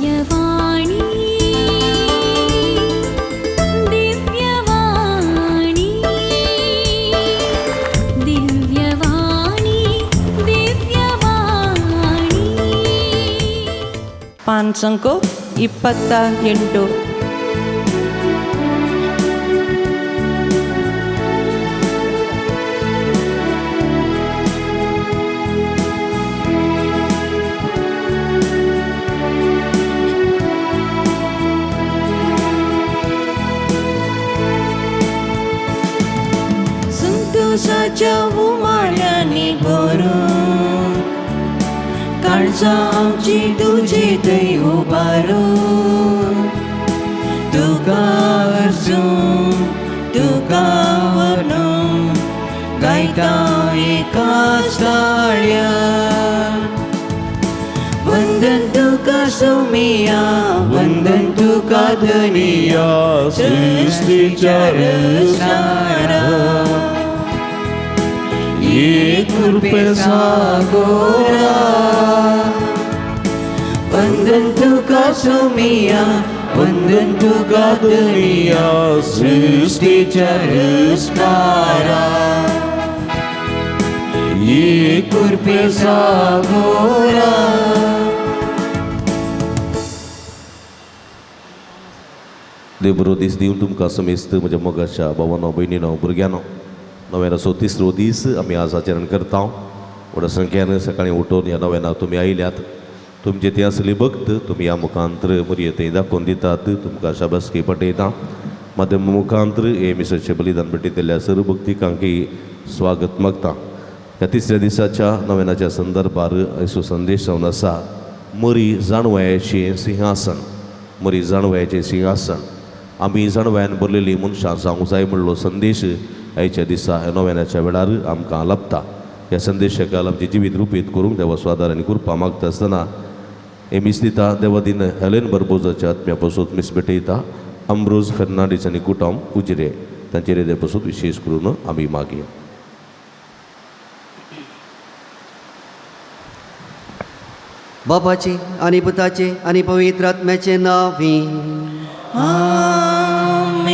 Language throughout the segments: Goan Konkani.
दिव्यवाणी दिव्यवाणी दिव्यवाणी दिव्यवाणी. 5:28. संतोषाच्या उमाळ्यांनी भरून काळजां आमची तुजे थंय उबारून, तुका अर्जून तुका वर्णून गायता एकाच ताळ्यान. वंदन तुका सोमिया, वंदन तुका धनिया, सृश्टीच्या रचणारा, एक कृपे सागोरा. वंदन तुका सोमिया, वंदन तुका धनिया, सृश्टीच्या रचणारा, एक कृपे सागोरा. देव बरो दीस दिवन तुमकां समेस्त म्हज्या मोगाच्या भावानो, भयणीनो, भुरग्यांनो. नव्यानाचो तिसरो दीस आमी आज आचरण करता. व्हडा संख्यान सकाळीं उठून ह्या नव्याना तुमी आयल्यात. तुमचे ते आसली भक्त तुमी ह्या मुखांत्र मरये थंय दाखोवन दितात. तुमकां शाबासकी पटयता. माध्यम मुखांत्र हे मिसाचें बलिदान भेटयतल्या सर्व भक्तिकांकी स्वागत मागता. ह्या तिसऱ्या दिसाच्या नव्यानाच्या संदर्भार असो संदेश जावन आसा, मरी जाणवयाचें सिंहासन. मरी जाणवयाचें सिंहासन. आमी जाणवयान भरलेली मनशां जावंक जाय म्हणलो संदेश आयच्या दिसा ह्या नव्यानाच्या वेळार आमकां लाभता. ह्या संदेशाक आमचें जिवीत रुपीत करूंक देवाचो आदार आनी कृपा मागता आसतना हे मीस दिता देवादीन हेलेन बर्बोजाच्या आत्म्या पसून मीस भेटयता अम्ब्रोज फेर्नांडीस आनी कुटुंब उजिरे तांचे हृदय पसून विशेष करून आमी मागया. बापाचे आनी पुताचे आनी पवित्र आत्म्याचे नांवी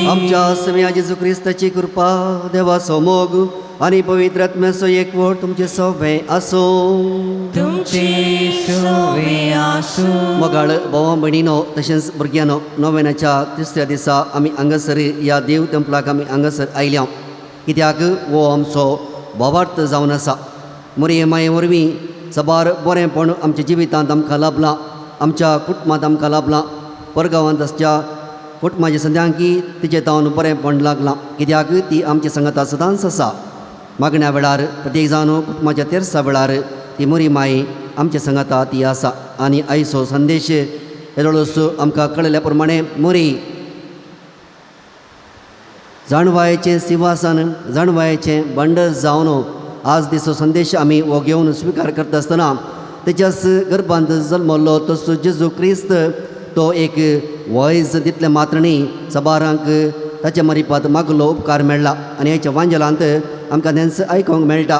आमच्या सम्या जेजू क्रिस्ताची कृपा, देवाचो मोग आनी पवित्र आत्म्याचो एकवट तुमचे सवे आसूं. तुमचे सवे आसूं. मोगाळ भावा भयणीनो तशेंच भुरग्यांनो, नव्यानाच्या तिसऱ्या दिसा आमी हांगासर ह्या देव तेंपलाक आमी हांगासर आयल्या, कित्याक हो आमचो भावार्थ जावन आसा. मोरये माये वरवीं साबार बरेंपण आमच्या जिवितांत आमकां लाभलां, आमच्या कुटुंबांत आमकां लाभलां. परगांवांत आसच्या कुटुंबाच्या संद्यांकी तिचे तावन बरेंपण लागलां, कित्याक ती आमच्या संगता सदांच आसा. मागण्या वेळार प्रत्येक जाण कुटुंबाच्या तेर्सा वेळार ती मोरी माई आमच्या संगता ती आसा. आनी आयचो संदेश हेदोळोस आमकां कळिल्ल्या प्रमाणे मोरी जाणवायेचें सिंहासन, जाणवायेचें बंडस जावन आज दिसो संदेश आमी हो घेवन स्विकार करता आसतना तेच्याच गर्भांत जल्मल्लो तसो जेजू क्रिस्त तो एक वयज तितलें मात्र न्ही, साबारांक ताच्या मरिपात मागलो उपकार मेळ्ळा. आनी हेच्या वांजेलांत आमकां तेंच आयकूंक मेळटा.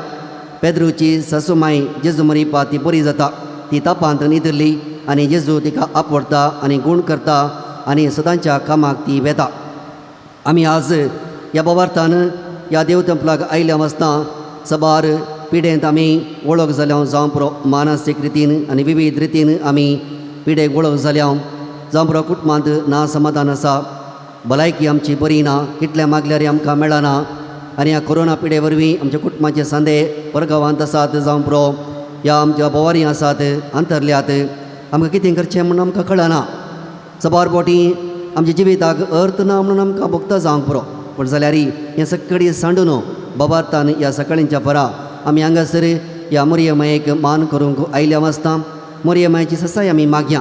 पेद्रूची सासूमाय जेजू मरिपात ती बरी जाता, ती तापांत न्हिदली आनी जेजू तिका आपवडता आनी गूण करता आनी सदांच्या कामाक ती वेता. आमी आज ह्या बोवार्थान ह्या देव तेंपलाक आयल्या आसतना साबार पिडेंत आमी वळख जाल्या, जावं पुरो मानसीक रितीन आनी विविध रितीन आमी पिडेक वळख जाल्या. जावं पुरो कुटुंबांत ना समाधान आसा, भलायकी आमची बरी ना, कितलें मागल्यार आमकां मेळना. आनी ह्या कोरोना पिडे वरवीं आमच्या कुटुंबाचे सांदे परगांवांत आसात, जावं पुरो ह्या आमच्या बोवारी आसात, अंतरल्यात. आमकां कितें करचें म्हणून आमकां कळना. साबार बोटी आमच्या जिविताक अर्थ ना म्हणून आमकां भोगता जावंक पुरो. पूण जाल्यार हें सगळी सांडून बाबार्थान ह्या सकाळींच्या परा आमी हांगासर ह्या मोरये मायेक मान करूंक आयल्या आसता. मोरये मायेची ससाय आमी मागया,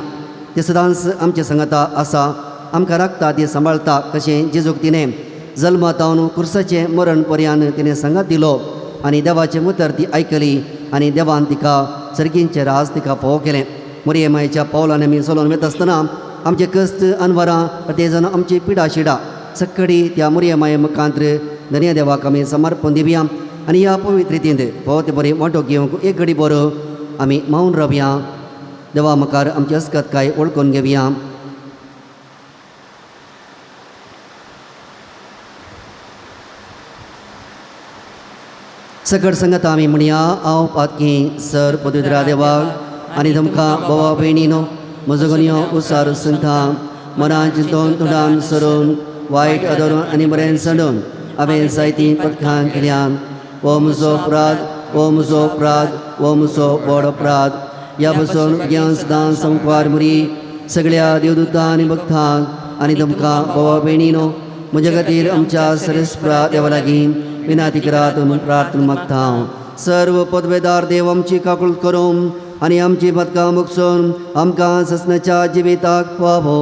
ते सदांच आमच्या संगता आसा, आमकां राखता, ती सांबाळता. कशें जेजूक तिणें जल्मातावन कुर्साचें मरण पर्यान तिणें सांगात दिलो आनी देवाचें उतर ती आयकली आनी देवान तिका सर्गींचें राज तिका फावो केलें. मोरये मायेच्या पावलान आमी चलोवन वता आसतना आमचे कश्ट अनवरां प्रत्येक जाण आमची पिडा शिडा सगळी त्या मोरये माये मुखांत्र धन्य देवाक आमी समर्पण दिवया. आनी ह्या पवित्र रितींत फावो ते बरें वांटो घेवंक एक घडी बरो आमी मावन रावया. देवा मुखार आमची अस्कत काय वळखून घेवया. सकट संगत आमी म्हणया, हांव पातकी सर पवित्र देवाक आनी तुमकां भावा भयणीनो म्हजो उसार संता मनान चिंतून तोंडान सरून वायट अदरून आनी बरें सांडून हांवें जायतीं पथकां केल्यान. हो म्हजो अपराध, हो म्हजो अपराध, हो म्हजो व्हड अपराध. ह्या पसून ज्ञान सदां संकवार मुरी सगळ्या देवदूतां आनी भक्तांक आनी तुमकां भावा भयणीनो म्हज्या खातीर आमच्या सरेस्परा देवा लागीं विनाती करात म्हूण प्रार्थना मागता. सर्व पदवेदार देव आमची काकूळ करूं आनी आमची पदकां मुगसून आमकां ससनाच्या जिविताक पावो.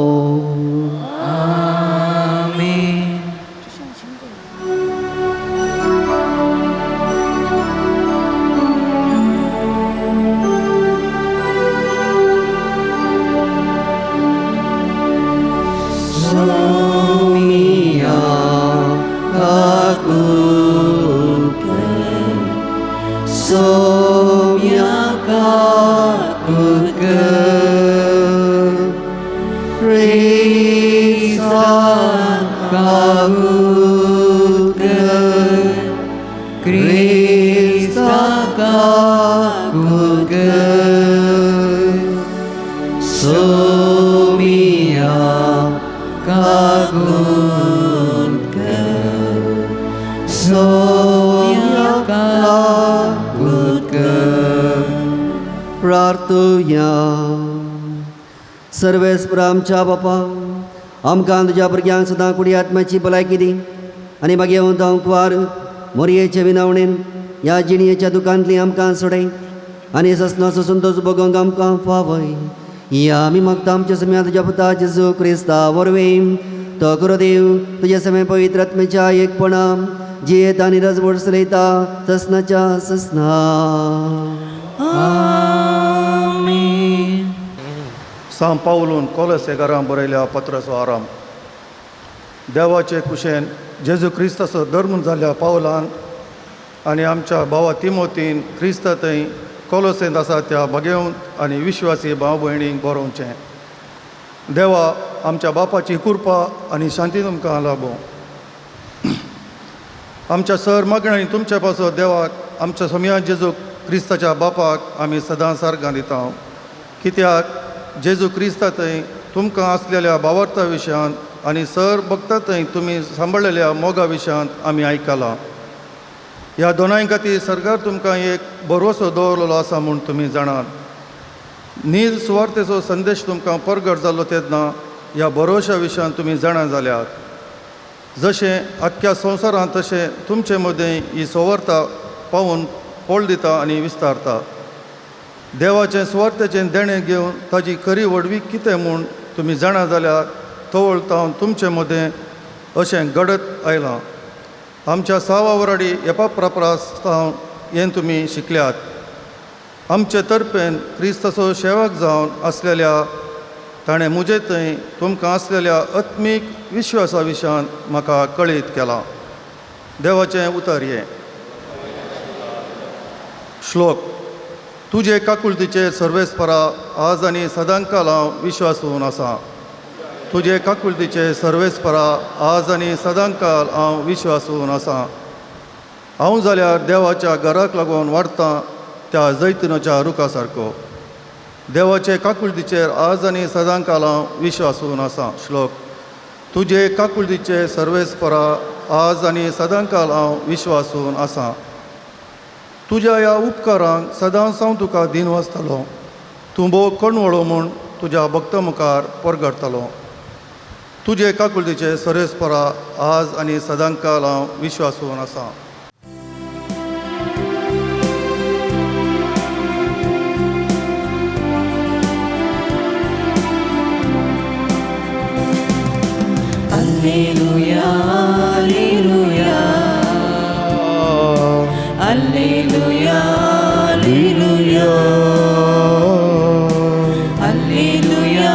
सर्वेस्पर आमच्या बापा आमकां तुज्या भुरग्यांक सदां कुडी आत्म्याची भलायकी दी आनी मागीर हांव मोरयेचे विनावणेन ह्या जिणयेच्या दुकानांतली आमकां सोडय आनी ससनाचो संतोश भोगोवंक आमकां फावय. ह्या आमी मागता आमच्या सम्या तुज्या पुता जेजू क्रिस्ता वरवीं. तो करो देव तुज्या समय पवित्र आत्म्याच्या एकपणा जियेता आनी रजवड चलयता ससनाच्या ससना. सां पावलून कोलसेकारां बरयल्या पत्राचो आराम. देवाचे कुशेन जेजू क्रिस्ताचो धर्म जाल्ल्या पावलान आनी आमच्या भावा तिमोतीन क्रिस्ता थंय कोलोसेंत आसा त्या भागेवंत आनी विश्वासी भाव भयणींक बरोवचें. देवा आमच्या बापाची कृपा आनी शांती तुमकां लाबो. आमच्या सर मागण्यांनी तुमच्या पासत देवाक आमच्या सोमया जेजू क्रिस्ताच्या बापाक आमी सदां सारकां दिता. कित्याक जेजू क्रिस्ता थंय तुमकां आसलेल्या भावार्था विशयांत आनी सर भक्ता थंय तुमी सांबाळलेल्या मोगा विशयांत आमी आयकलां. ह्या दोनाय खातीर सरकार तुमकां एक भरवसो दवरलेलो आसा म्हूण तुमी जाणात. नीज सुवार्थेचो संदेश तुमकां परगट जाल्लो तेन्ना ह्या भरवश्या विशयांत तुमी जाणा जाल्यात. जशें आख्ख्या संवसारांत तशें तुमचे मदें ही सुवार्ता पावून पोळ दिता आनी विस्तारता. देवाचें सुवार्थेचें देणें घेवन ताजी खरी व्हडवीक कितें म्हूण तुमी जाणा जाल्यार तवळ तावन तुमचे मदें अशें घडत आयलां. आमच्या सावा वराडी एपाप्राप्रास तावन हें तुमी शिकल्यात. आमचे तर्पेन क्रिस्ताचो सेवक जावन आसलेल्या ताणें म्हजे थंय तुमकां आसलेल्या आत्मीक विश्वासा विशयान म्हाका कळीत केलां. देवाचें उतर हें. श्लोक. तुजे काकुळतीचे सर्वेस्परा आज आनी सदांकाल हांव विश्वासून आसा. तुजे काकुळतीचे सर्वेस्परा आज आनी सदांकाल हांव विश्वासून आसा. हांव जाल्यार देवाच्या घराक लागून वाडटा त्या जैतिनाच्या रुखा सारको. देवाचे काकुळतीचेर आज आनी सदांकाल हांव विश्वासून आसा. श्लोक. तुजे काकुळतीचे सर्वेस्परा आज आनी सदांकाल हांव विश्वासून आसा. तुज्या ह्या उपकारांक सदांच हांव तुका दीन वाचतलो. तूं भोव कणवळो म्हूण तुज्या भक्ता मुखार परगटतलो. तुजे काकुळतीचे सर्वेस्परा आज आनी सदांकाल हांव विश्वासून आसा. Alleluia, alleluia, alleluia, alleluia, alleluia,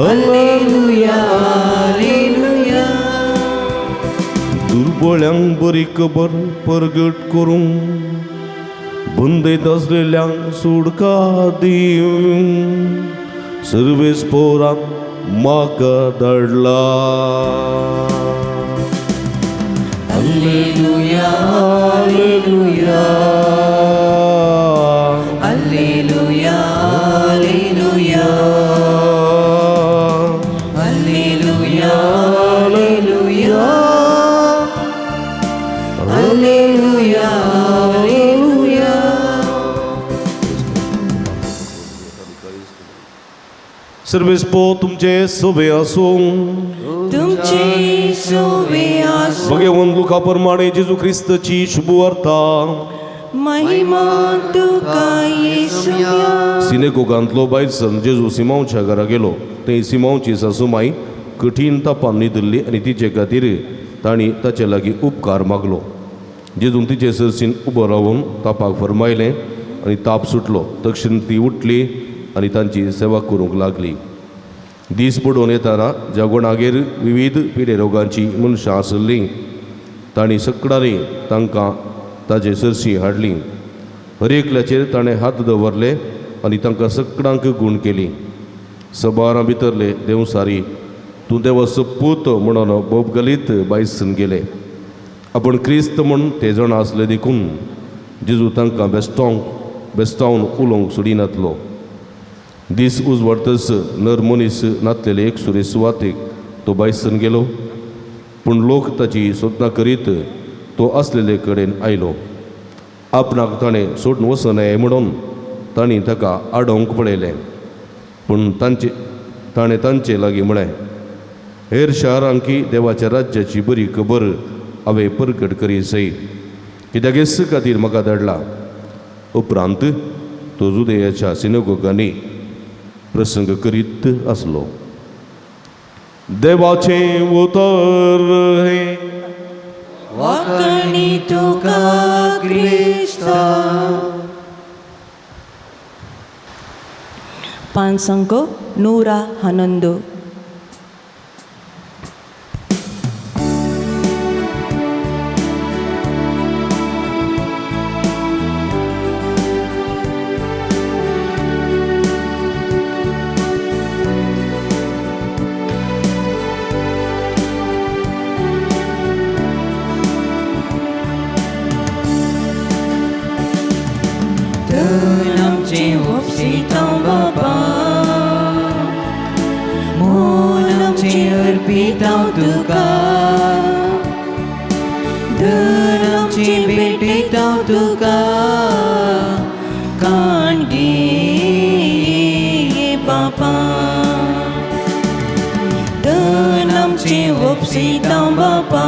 alleluia, alleluia. दुर्बळ्यांक बरी खबर परगट करूंक, बंदेत आसलेल्यांक सुडका दिवंक सर्वेस पोराक म्हाका धाडला. Alleluia, hallelujah, alleluia, alleluia, alleluia, alleluia, alleluia, alleluia. Sarves पो तुमचे सोबे आसूं. तुमचे सोवे आसूं. भगवंत लुका प्रमाणे जेजू क्रिस्तची शुभवार्ता. महिमा तुका येसुया. सिनेगोगांतलो बायसन जेजू सिमांवच्या घरा गेलो. थंय सिमांवची सासूमाई कठीण तापान न्हिदिल्ली आनी तिचे खातीर तांणी ताचे लागीं उपकार मागलो. जेजून तिचे सरसीन उबो रावन तापाक फरमायलें आनी ताप सुटलो. तक्षण ती उठली आनी तांची सेवा करूंक लागली. दीस पडून येताना ज्या कोणागेर विविध पिडे रोगांची मनशां आसलीं तांणी सकडांनी तांकां ताजे सरशी हाडली. हर एकल्याचेर ताणें हात दवरले आनी तांकां सकडांक गूण केली. सबारां भितरले देवसारी तूं देवाचो पूत म्हणून बोब घालीत बायसून गेले. आपूण क्रिस्त म्हूण ते जाणा आसले देखून जेजू तांकां बेस्टावन उलोवंक सोडिनातलो. दीस उजवाडतच नर मनीस नातलेले एक सुरे सुवातेक तो बायसून गेलो. पूण लोक ताची सोदनां करीत तो आसलेले कडेन आयलो. आपणाक ताणें सोडून वचनाय म्हणून तांणी ताका आडोवंक पळयलें. पूण ताणें तांचे लागीं म्हळें, हेर शारांकी देवाच्या राज्याची बरी खबर हांवें परगट करी सय कित्याक हेच खातीर म्हाका धाडला. उपरांत तो जुदयाच्या सिनेगोगांनी प्रसंग करीत आसलो. देवाचें उतर हें. वाकणी तुका क्रिस्ता. 5 111. तुका धन आमची भेटयता तुका काणगे बापा धन आमची ओपसिता बापा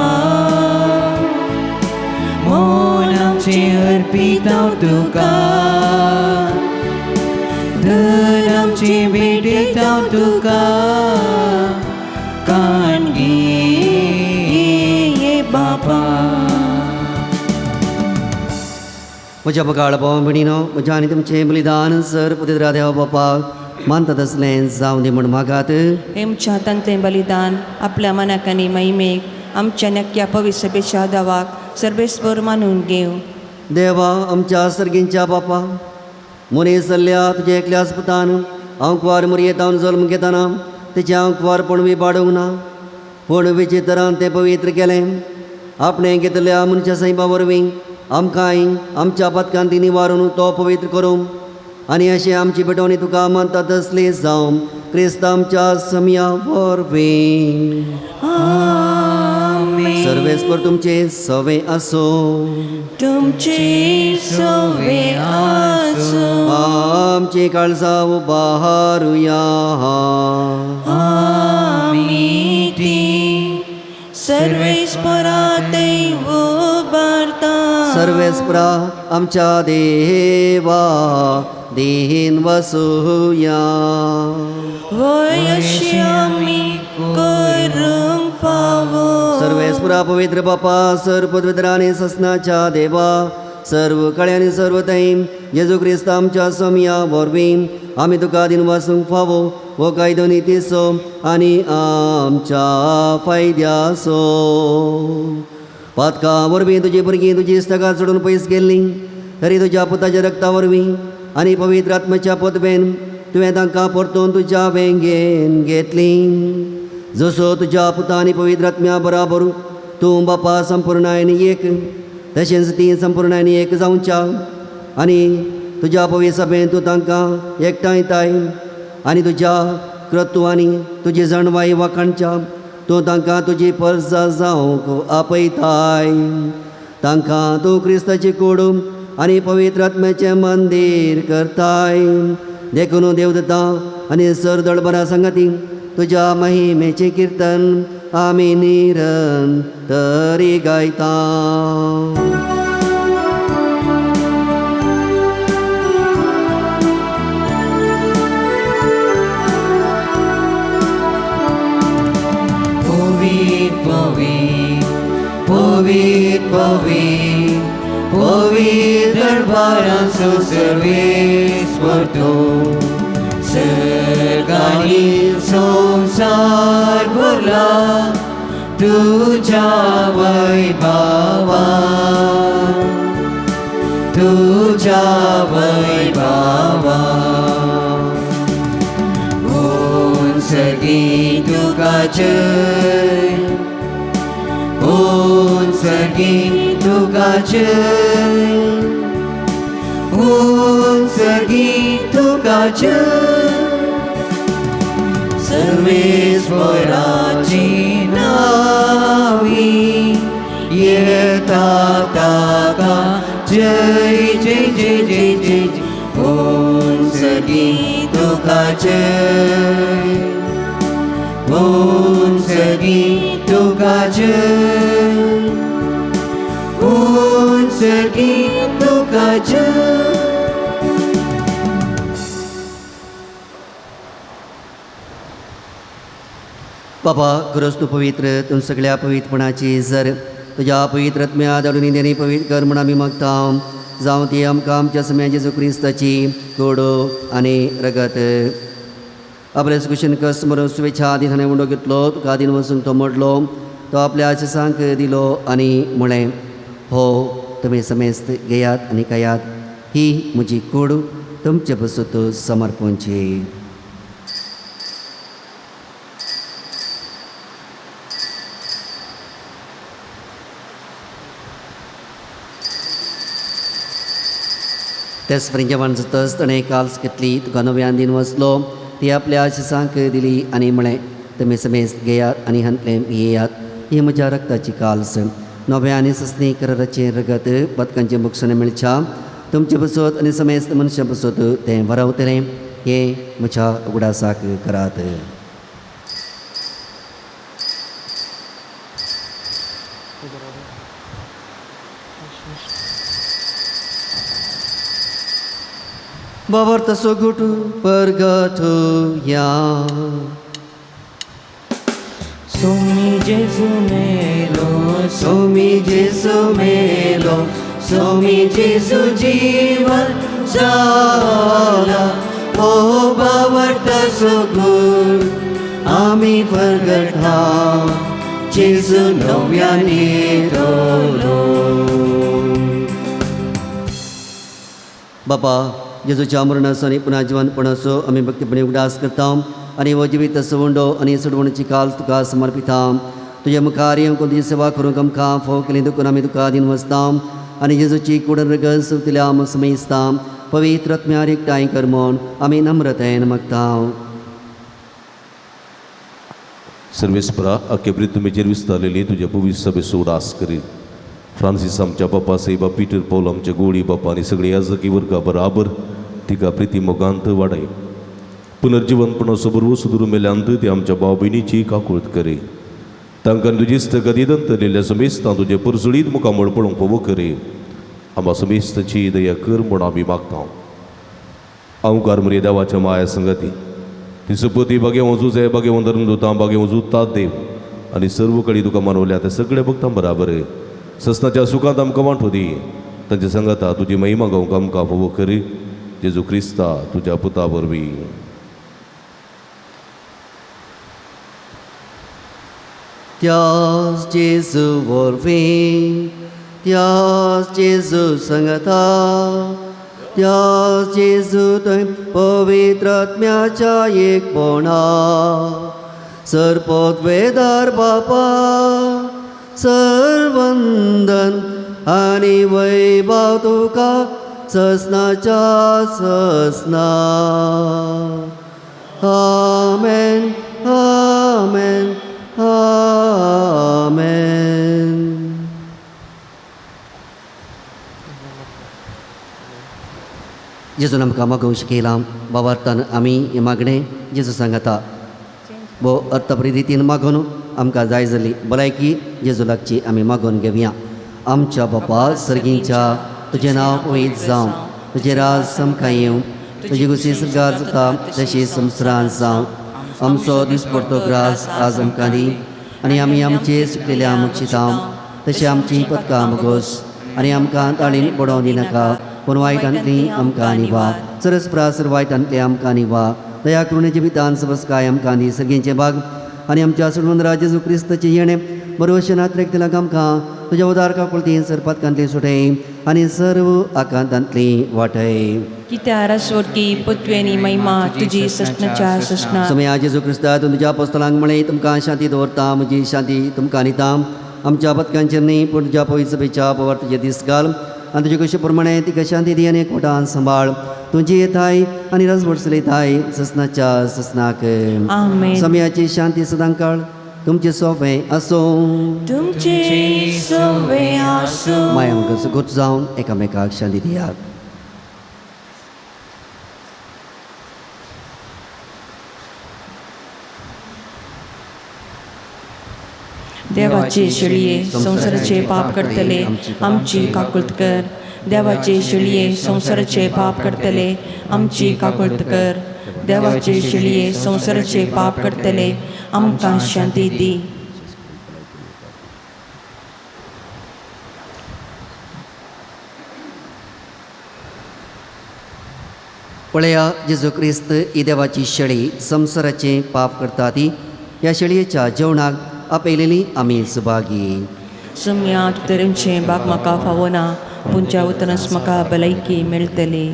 मोल आमची अर्पिता तुका धन आमची भेटयता तुका काणगे बापा. म्हज्या बगाळ भाव भयणीनो, म्हज्या आनी तुमचें बलिदान सर पवित्र देवा बापाक मानतात असलें जावं दी म्हूण मागात. आमच्या हातांतलें बलिदान आपल्या मनाक आनी महिमेक आमच्या नक्क्या पवित्र सभेच्या दावाक सर्वेस्पर मानून घेवं. देवा आमच्या सर्गींच्या बापा, मनीस जाल्ल्या तुज्या एकल्या पुतान हांव कुवार मुरयेतावन जल्म घेतना तेचें हांव कुवारपण विबाडूंक ना, पूण विचित्रान तें पवित्र केलें. आपणें घेतल्या मनशा सैमा वरवीं आमकांय आमच्या पातकान ती निवारून तो पवित्र करूं आनी अशें आमची भेटवणी तुका मानता तसली जावं क्रिस्त आमच्या समया वरवीं. सर्वेस्पर तुमचे सवे आसूं. तुमचे सवे आसूं. आमची काळजां उबारुया. आमी ती सर्वेस्परा दैव उबारता. सर्वेस्परा आमच्या देवा देहीन वसुया. वय अशी आमी करूंक फावो. सर्वेस्परा पवित्र बापा, सर्व पवित्र आनी ससनाच्या देवा, सर्व कळ्यांनी सर्व थंय जेजू क्रिस्त आमच्या सोमया वरवीं आमी तुका दिन वसूंक फावो हो कायदो नितीचो आनी आमच्या फायद्याचो. पातका वरवीं तुजी भुरगीं तुजी इश्टागां सोडून पयस गेल्लीं, तरी तुज्या पुताच्या रक्ता वरवीं आनी पवित्र आत्म्याच्या पदवेन तुवें तांकां परतून तुज्या वेंगेन घेतलीं. जसो तुज्या पुता आनी पवित्र आत्म्या बराबर तूं बापा संपुर्णायन एक, तशेंच ती संपुर्णायन एक जावच्या आनी तुज्या पवित्र सभेन तूं तांकां एकठांयताय आनी तुज्या कृत्वांनी तुजी जाणवाय वाखाणच्या. तूं तांकां तुजी परजा जावंक आपयताय. तांकां तूं क्रिस्ताची कूड आनी पवित्र आत्म्याचें मंदीर करताय. देखून देवदत्ता आनी सरदळबरा संगती तुज्या महिमेचें किर्तन आमी निरंतरी गायता. पवित्र पवित्र पवित्र दरबारांचो सर्वेस्पर तूं, सर्गांनी संवसार भरला तुज्या वैभवान, तुज्या वैभवान. उंचगी तुका जय, उंचगी तुका जय, उंचगी तुका जय. सर्वेस्वराची नावी येता ताका जय जय जय जय जय. उंचगी तुका जय, उंचगी तुका जय, उंचगी तुका जय. बाबा खरंच तूं पवित्र, तूं सगळ्या पवित्रपणाची जर तुज्या पवित्र आत्म्या धाडून देणी पवित्र कर म्हूण आमी मागता. जावं ती आमकां आमच्या सम्या जेजू क्रिस्ताची कूड आनी रगत. आपले कुशीन कस मरून शुभेच्छा आदी ताणें उंडो घेतलो, तुका आदीन वचूंक तो मोडलो, तो आपल्या आशिसांक दिलो आनी म्हळें, हो तुमी समेस्त घेयात आनी खायात, ही म्हजी कूड तुमचे पसून समर्पणची. तेच परी जेवण जातच ताणें काल्स घेतली, तुका नव्यान दिन वचलो, ती आपल्या आशिसांक दिली आनी म्हळें, तुमी समेस्त घेयात आनी हांतलें पियेयात, ही म्हज्या रक्ताची काल्स, नव्या आनी सस्नी कराराचें रगत पदकांचें मुक्षणें मेळच्या तुमचे पसत आनी समेस्त मनशां पसत तें वरवतलें. हें म्हज्या उगडासाक करात. बाबर तसो गुट परगटुया. सोमी जेजू मेलो, सोमी जेजू मेलो, सोमी जेजू जीवन जाला. ओ बाबर तसो गुट आमी परगटा, जेजू नव्याने तोलो. बाबा जेजूच्या मरणाचो आनी पुनः जिवनपणाचो आमी भक्तीपणी उगडास करता आनी हो जिवीत सवंडो आनी सोडवणीची काल तुका समर्पिता. तुज्या मुखार येवंक तुजी सेवा करूंक आमकां फोव केली देखून आमी तुका आदीन वचता आनी जेजूची कुडन रगत सुतिल्या आम समयसता. पवित्र आत्म्यार एकठांय कर म्हूण आमी नम्रतायेन मागता. सर्वेस्परा अख्खे पृथ्वीचेर विस्तारलेली तुज्या पवित्र सभेचो उगडास करीत फ्रांसीस आमच्या बापा सायबा पीटर पॉल आमच्या गोळी बापा आनी सगळे याजकी वर्गा बराबर तिका प्रिती मोगांत वाडय. पुनर्जिवनपणाचो बरवो सुदूर मेल्यांत ती आमच्या भाव भयणीची काकूळत करी. तांकां तुजी स्थगती दंतरलेल्या समेस्तां तुजें परजळीत मुखामळ पळोवंक फावो करी. आमकां समेस्तांची दया कर म्हूण आमी मागता. अंवकार मरे देवाच्या माया संगती ती सुपती बागेवं जुजे बागेवं धर्मदुतां बागेवं जुतात देव आनी सर्व कडेन तुका मानवल्या त्या सगळ्या भक्तां बराबर ससनाच्या सुखांत आमकां वांटो दी. तांच्या संगता तुजी महिमा गावंक आमकां फावो करी. जेजू क्रिस्ता तुज्या पुता वरवीं. त्याच जेजू वरवीं त्याच जेजू सांगता त्याच जेजू थंय पवित्र आत्म्याच्या एकपणा सरपदवेदार बापा सर्वंदन आनी वैभव तुका ससनाच्या ससना. आमेन आमेन आमेन. जेजून आमकां मागोवंक शिकयलां बाबार्थान आमी हें मागणें जेजू सांगता भोव अर्थपरी रितीन मागून आमकां जाय जाल्ली भलायकी जेजू लागची आमी मागून घेवया. आमच्या बापा सर्गींच्या तुजें नांव पवित्र जावं, तुजें राज आमकां येवं, तुजी गुसी सरकार जाता तशी संवसारांत जावं. आमचो दिसपडतो ग्रास आज आमकां दी आनी आमी आमचे सुकलेल्या मुक्षितां तशें आमची पदकां मुगोस आनी आमकां ताळीन बडोवं दिनाका पूण वायटांतली आमकां निवा सरस प्रासर वायटांतली आमकां निवा. दया करुणेचे विधान सबसकाय आमकां दी सर्गींचे भाग आनी आमच्या सोडवंदरा जेजू क्रिस्ताचें येणें बरोवशें नात्रेक तिलाक आमकां तुज्या उदार काकुळतीन सरपातकांतली सुटय आनी सर्व आकांतांतली वाटय. कित्या रासवटी पत्वेनी महिमा तुजी ससनाच्या ससना. समया जेजू क्रिस्ता तूं तुज्या पोस्तलांक म्हळें तुमकां शांती दवरता म्हजी शांती तुमकां दिता. आमच्या पदकांचेर न्ही पूण तुज्या पवित्र सभेच्या पवार तुजे दीस घाल आनी तुजे कशे प्रमाणे तिका शांती दी आनी एकवटान सांबाळ. तुजी येताय आनी रसभट चलयताय ससनाच्या ससनाक. आमेन. समयाची शांती सदांकाळ तुमचे सोंपें आसूं. तुमचे सोवे आसूं. माय आमकां सुगूत जावन एकामेकाक शांती दियात. देवाचे शेळये संवसाराचे पाप करतले आमची काकुळत कर. देवाचे शेळये संवसाराचे पाप करतले आमची काकुळत कर. देवाचे शेळये संवसाराचे पाप करतले आमकां शांती दी. पळया जेजू क्रिस्त ही देवाची शेळी संवसाराचें पाप करता ती ह्या शेळयेच्या जेवणाक आपयलेली आमी सुभागी. सुम्या तरेचें बाग म्हाका फावना पूण उतरांच म्हाका भलायकी मेळटली.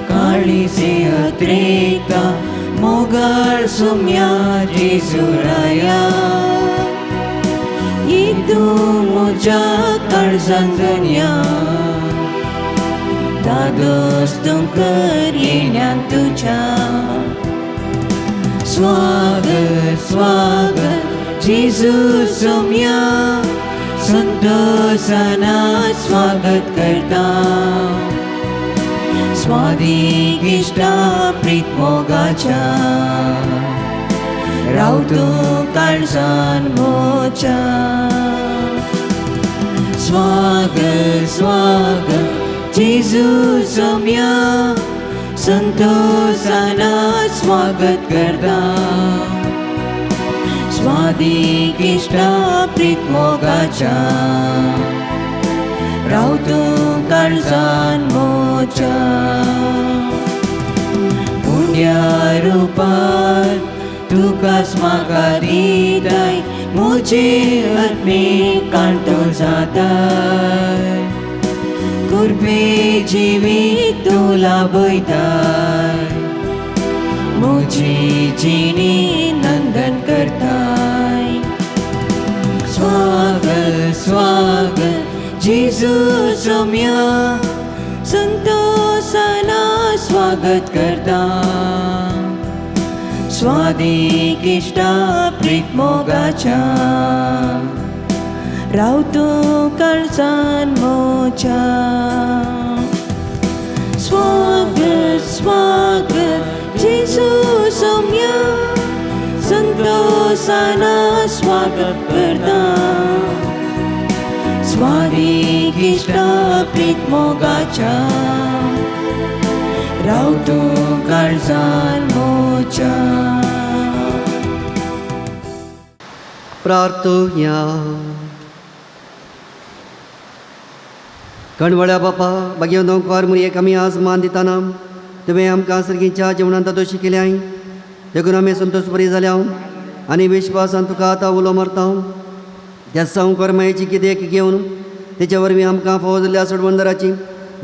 काळीचे अत्रेता मोगाळ सुम्या जेजुराया तूं म्हज्या काळजान धन्या दादोस तुमकर येण्यान तुज्या. स्वागत स्वागत जेजू सुम्या संतोषाना स्वागत करता. स्वादीक इश्टा प्रीत मोगाच्या राव तूं काळजान मोच्या. स्वागत स्वागत जेजू सोम्या संतोषाना स्वागत करता. स्वादीक इश्टा प्रीत मोगाच्या राव तूं काळजान मोच्या. पुण्या रुपान तुकाच म्हाका दिताय म्हजे आत्मीक कांटो जाताय कुरपे जिवीत तूं लाभयताय म्हजी जिणी नंदन करताय. स्वागत स्वागत जेजू सोम्या संतोषाना स्वागत करता. स्वादीक इश्टा प्रीत मोगाच्या राव तूं काळजान मोच्या. स्वागत स्वागत जेजू सोम्या संतोषाना स्वागत करता. स्वादीक इश्टा प्रीत मोगाच्या राव तूं काळजान मोच्या. प्रार्थुया. कणवळ्या बापा बागेवन ओंकार मुरयेक आमी आज मान दिताना तुवें आमकां सर्गीच्या जेवणांत दोशी केल्याय देखून आमी संतोश बरी जाल्या आनी विश्वासान तुका आतां उलो मारता. त्या संवकर मायेची कितें घेवन तेच्या वरवीं आमकां फावो जाल्ल्या सोडवंदराची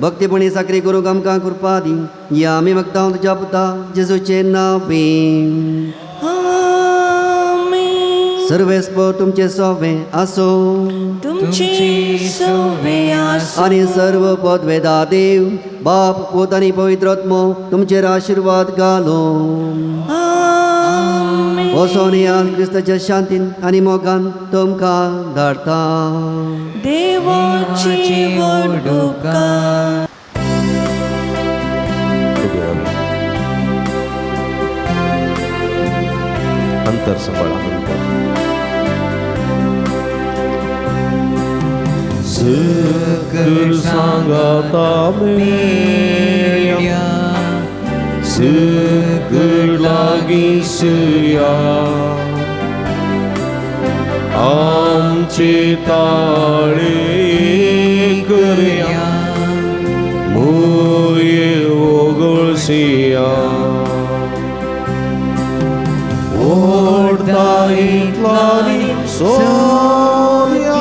भक्तीपणी साकरी करूंक आमकां कृपा दी. या आमी मागता तुज्या पुता जेजूचे नांवे. सर्वेस्पर तुमचे सोवे आसो तुमचे सोवे आसो आनी सर्व पदवेदा देव बाप पूत आनी पवित्र आत्मो तुमचेर आशिर्वाद घालो. वचोन या क्रिस्ताच्या शांतीन आनी मोगान तुमकां धाडता. देवाची व्हड उपकार. अंतर सांबाळा अंतर. सकळ सांगाता मेळ्या सकळ लागीं सुया आमचे ताळे करया मोये ओगळसिया ओडता इतलानी सोया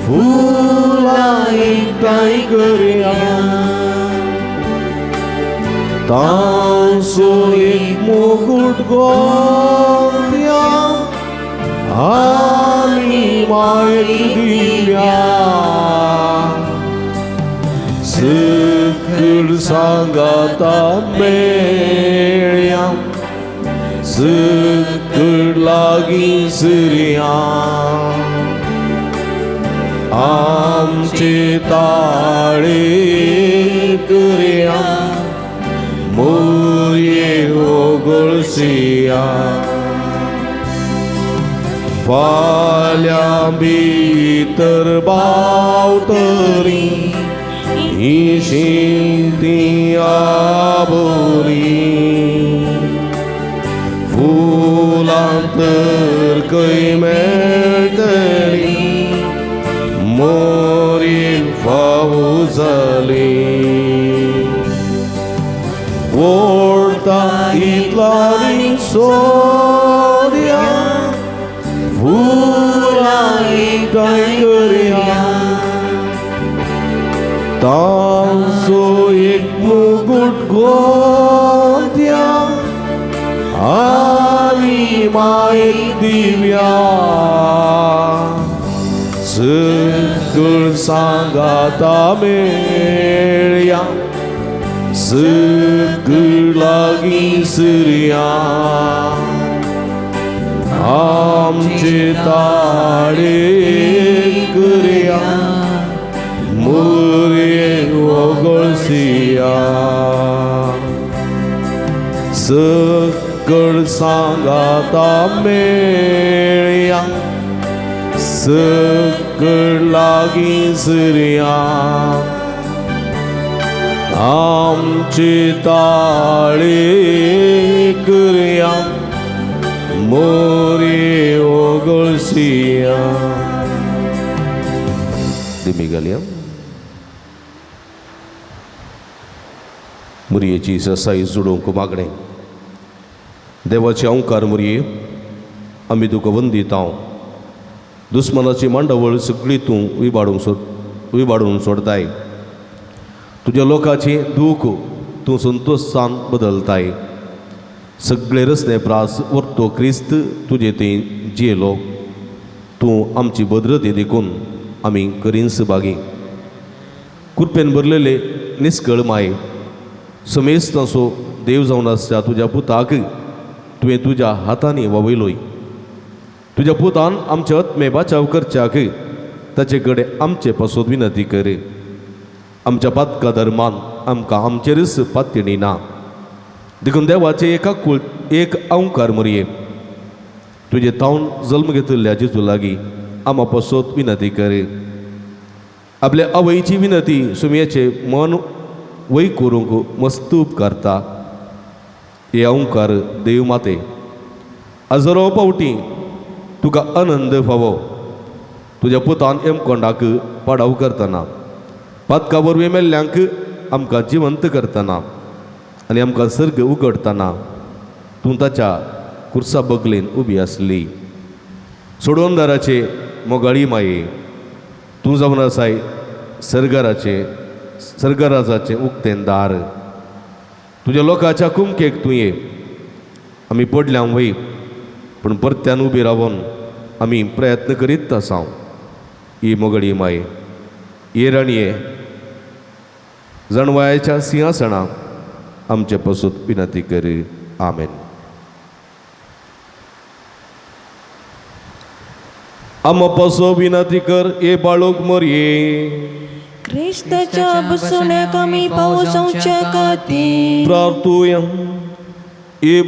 फुलां एकठांय करया तांचो एक मुकुट गोंया आनी मायक दिव्या सकळ सांगाता मेळ्या सकळ लागीं सुरया आमचे ताळे करया मोरये ओगळसिया फाल्यां भितर बावतरी ही शिंती आबोरी फुलां तर खंय मेळटली मोरयेक फावो जाली ओडता इतलानी सोदया फुलां एकठांय करया तांचो एक मुकुट गोंत्या आनी मायक दिव्या सकळ सांगाता मेळया सकळ लागीं सुरया आमचे ताळे करया मोरये ओगळसिया सकळ सांगाता मेळया सकळ लागीं सुरया आमचे ताळे करया मोरये ओगळसिया. दिमी घालया. मुरयेची ससाई जुडोवंक मागणें. देवाचे अंकार मुरये आमी तुका वंदिता. दुस्मनाची मांडावळ सगळी तूं विबाडून सोडताय. तुज्या लोकांचें दूख तूं संतोशान बदलताय. सगळे रसने प्रास वर्तो क्रिस्त तुजे थंय जियेलो. तूं आमची भद्रते देखून आमी करीन्स बागी. कृपेन भरलेले निस्कळ माय समेस्तांचो देव जावन आसच्या तुज्या पुताक तुवें तुज्या हातांनी वावयलोय. तुज्या पुतान आमचे आत्मे बाचाव करच्याक ताचे कडेन आमचे पासत विनंती कर. आमच्या पातका धर्मान आमकां आमचेरच पातयणी ना देखून देवाचे एका कुळ एक अंकार मरये तुजे तावन जल्म घेतिल्ल्या जेजू लागीं आमा पासत विनंती कर. आपल्या आवयची विनंती सुमयाचे मन वय करूंक मस्त उपकारता. हे ओंकार देव माते हजारो पावटी तुका आनंद फावो तुज्या पुतान यमकोंडाक पाडाव करतना पातका वरवीं मेल्ल्यांक आमकां जिवंत करतना आनी आमकां सर्ग उगडटना तूं ताच्या कुर्सा बगलेन उबी आसली. सोडवणदाराचे मोगाळी माये तूं जावन आसाय सर्गराचे सर्गराजाचें उक्तें दार. तुज्या लोकांच्या कुमकेक तूं ये. आमी पडल्या वय पूण परत्यान उबी रावन आमी प्रयत्न करीत आसा. ही मोगडी माये ये राणये जणवायाच्या सिंहासणा आमचे पसून विनंती करी. आमेन. आमा पासो विनंती कर ये बाळूक मरये. क्रिस्ताच्या बसण्याक आमी पावसाच्या खातीर प्रार्थुया. ये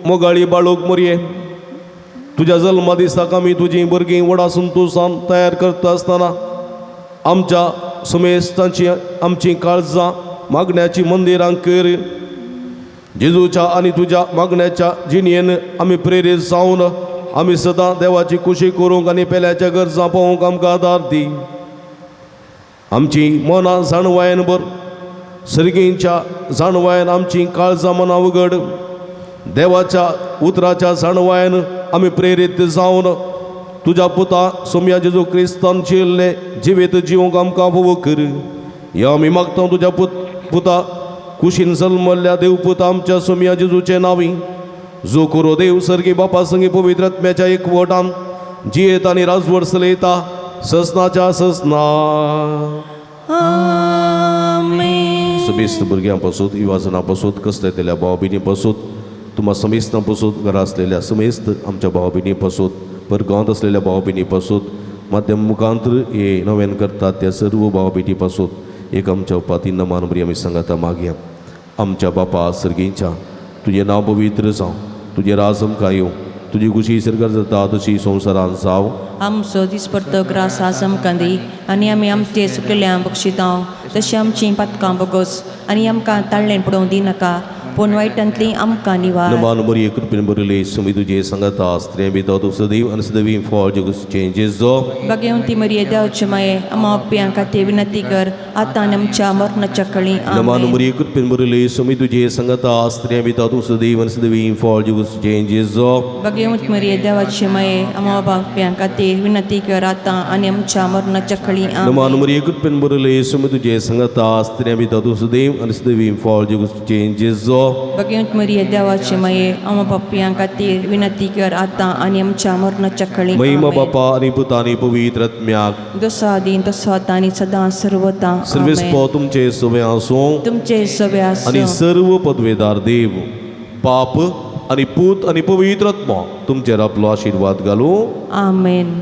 मोगाळी बाळूक मरये तुज्या जल्मा दिसाक आमी तुजी भुरगीं व्हडा संतोशान तयार करता आसतना आमच्या सुमेस्तांची आमची काळजां मागण्याची मंदिरां कर. जेजूच्या आनी तुज्या मागण्याच्या जिणेन आमी प्रेरीत जावन आमी सदां देवाची खुशी करूंक आनी पेल्याच्या गरजां पावोवंक आमकां आदार दी. आमची मनां जाणवायन भर सर्गींच्या जाणवायन आमची काळजां मनां उगड. देवाच्या उतराच्या जाणवायन आमी प्रेरीत जावन तुज्या पुता सोमया जेजू क्रिस्तान जियेल्ले जिवीत जिवंक आमकां फावो कर. ह्या आमी मागता तुज्या पुता कुशीन जल्मल्ल्या देवपुता आमच्या सोमया जेजूचे नांवी जो करो देव सर्गी बापा संगी पवित्र आत्म्याच्या एकवटान जियेत आनी राजवट चलयता ससनाच्या ससना. आमेन. समेस्त भुरग्यां पासून युवाजनां पासून कसले तेल्या भाव भयणी पासून तुमा समेस्तां पासून घरा आसलेल्या समेस्त आमच्या भाव भयणी पासून परगांवांत आसलेल्या भाव भयणी पासून माध्यम मुखांतर हे नव्यान करतात त्या सर्व भाव भयणी पासून एक आमच्या उपाती नमान बरी आमी सांगाता मागया. आमच्या बापा सर्गींच्या तुजें नांव पवित्र जावं, तुजें राज आमकां येवं, तुजी खुशी सरकार जाता तशी संवसारान जावं. आमचो दिसपडतो ग्रास आज आमकां दी आनी आमी आमचे सुकल्या बक्षितां तशें आमचीं पातकां बगोस आनी आमकां ताळ्ळें पडोवंक दिनाका पूण वायटांतली आमकां निवार. नमान मरिये कृपेन भरिल्ली सुमी तुजे सांगाता स्त्रियां भितर तूं सदैव आनी सदैव फळ जगूचें जेजो. भगवंती मरिये देवचे माये आमा पापयां खातीर विनंती कर आतां आनी आमच्या मरणाच्या कळी. नमान मरिये कृपेन भरिल्ली सुमी तुजे सांगाता स्त्रियां भितर तूं सदैव आनी सदैव फळ जगूचें जेजो. भगवंती मरिये देवाचे माये आमा पापयां खातीर विनंती कर आतां आनी आमच्या मरणाच्या कळी. नमान मरिये कृपेन भरिल्ली सुमी तुजे सांगाता स्त्रियां भितर तूं सदैव आनी सदैव फळ जगूचें जेजो. भगवंत मरिये देवाचे माये आमा पापयां खातीर विनंती कर आतां आनी आमच्या मरणाच्या कळी. महिमा बापा आनी पुता आनी पवित्र आत्म्याक. जसो आदीं तसो आतां आनी सदां सर्वता. सर्वेस्पो तुमचे सवे आसूं तुमचे सवे आसूं आनी सर्व पदवेदार देव बाप आनी पूत आनी पवित्र आत्मो तुमचेर आपलो आशिर्वाद घालूं. आमेन.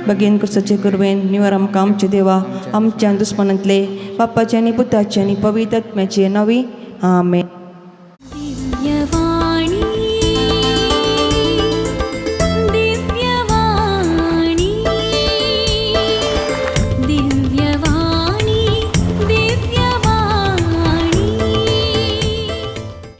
बगेन कुसाचे कुरवेन निवर आमकां आमचे देवा आमच्या दुस्मनांतले बापाचे आनी पुताचे आनी पवित्र आत्म्याचे नवी. आमेन.